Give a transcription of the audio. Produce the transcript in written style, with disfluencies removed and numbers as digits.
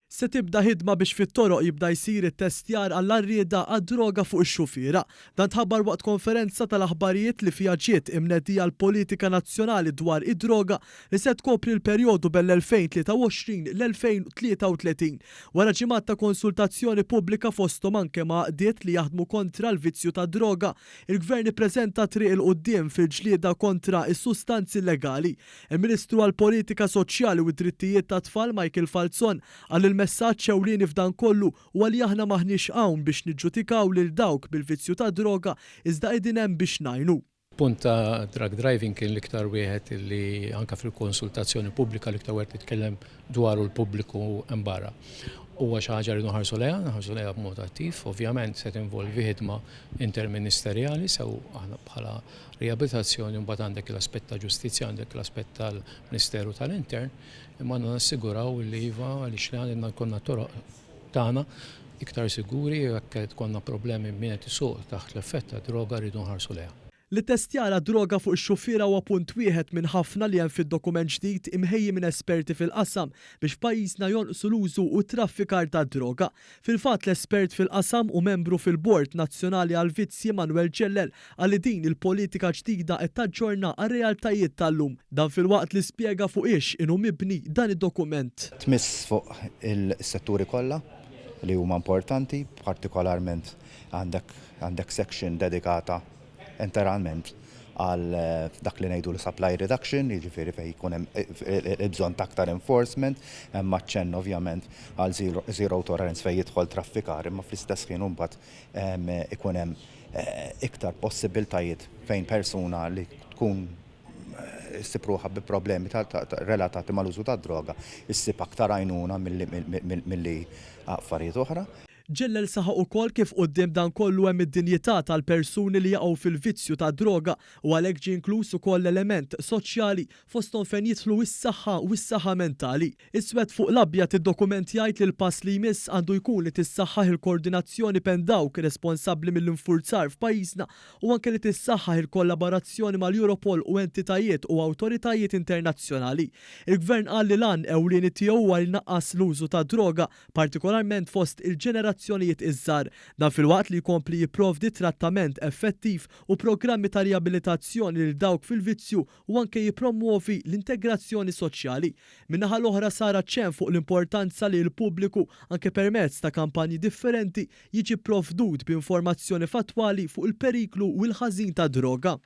Se tibda ħidma biex fit-toroq jibda jsir ittestjar għall-għarrieda għad-droga fuq ix-xufiera. Dan tħabbar waqt konferenza tal-aħbarijiet li fiha ġiet imnedija l-politika nazzjonali dwar id-droga li se tkopri l-perjodu bejn l-2023 l-2033. Wara ġimgħat ta' konsultazzjoni pubblika fosthom anke ma' għaqdiet li jaħdmu kontra l-vizzju tad-droga, il-Gvern ippreżenta triq 'il quddiem fil-ġlieda kontra s-sustanzi illegali. Il-Ministru għall-Politika Soċjali u d-Drittijiet tat-Tfal Michael Falzon qal li l-messaġġ ewlieni f'dan kollu huwa li aħna m'aħniex hawn biex niġġudikaw lil dawk bil-vizzju tad-droga iżda qegħdin hemm biex ngħinu. Punt ta' drug driving kien l-iktar wieħed li anke fil-konsultazzjoni pubblika l-iktar wieħed li tkellem dwaru l-pubbliku hemm barra. Huwa xi ħaġa rridu nħarsu lejha, nħarsu lejha b'mod attiv, ovvjament se tinvolvi ħidma interministerjali sew aħna bħala riabilitazzjoni mbagħad għandek l-aspett ta' ġustizzja, għandek l-aspett tal-Ministeru tal-Intern, imma għandna nassiguraw li iva għaliex li għandna jkollna toroq tagħna iktar siguri jekk ikollna problemi min qed isuq taħt l-effett ta' droga rridu nħarsu lejha. L-ittestjar għad-droga fuq ix-xufiera huwa punt wieħed minn ħafna li hemm fid-dokument ġdid imħejji minn esperti fil-qasam biex f'pajjiżna jonqsu l-użu u t-traffikar tad-droga. Fil-fatt l-espert fil-qasam u membru fil-Bord Nazzjonali għall-Vizzji Manuel Gellel qal li din il-politika ġdida qed taġġorna għar-realtajiet tal-lum. Dan filwaqt li spjega fuq hiex inhu mibni dan id-dokument. Tmiss fuq il-setturi kollha li huma importanti, partikolarment għandek għandek section dedikata interament għal dak li ngħidu supply reduction, jiġifieri fejn jkun hemm il-bżonn ta' aktar enforcement, hemm aċċenn ovvjament għal zero tolerance fejn jidħol traffikar, imma fl-istess ħin imbagħad ikun hemm iktar possibiltajiet fejn persuna li tkun issib ruħha bi problemi relatati mal-użu tad-droga, issib aktar għajnuna milli affarijiet oħra. Gellel saħaq ukoll kif quddiem dan kollu hemm id-dinjità tal-persuni li jaqgħu fil-vizzju tad-droga u għalhekk ġie inkluż ukoll l-element soċjali fosthom fejn jidħlu s-saħħa u s-saħħa mentali. Iswed fuq l-abjad id-dokument jgħid li l-pass li jmiss għandu jkun li tissaħħaħ il-koordinazzjoni bejn dawk responsabbli mill-infurzar f'pajjiżna u anke li tissaħħaħ il-kollaborazzjoni mal-Europol u entitajiet u awtoritajiet internazzjonali. Il-Gvern qal li l-għan ewlieni tiegħu huwa li jnaqqas l-użu tad-droga partikolarment fost il-ġenerazzjonijiet iż-żgħar. Dan filwaqt li jkompli jipprovdi trattament effettiv u programmi ta' riabilitazzjoni lil dawk fil-vizzju u anke jippromwovi l-integrazzjoni soċjali. Min-naħa l-oħra sar aċċenn fuq l-importanza li l-pubbliku, anke permezz ta' kampanji differenti, jiġi pprovdut b'informazzjoni fattwali fuq il-periklu u l-ħażin tad-droga.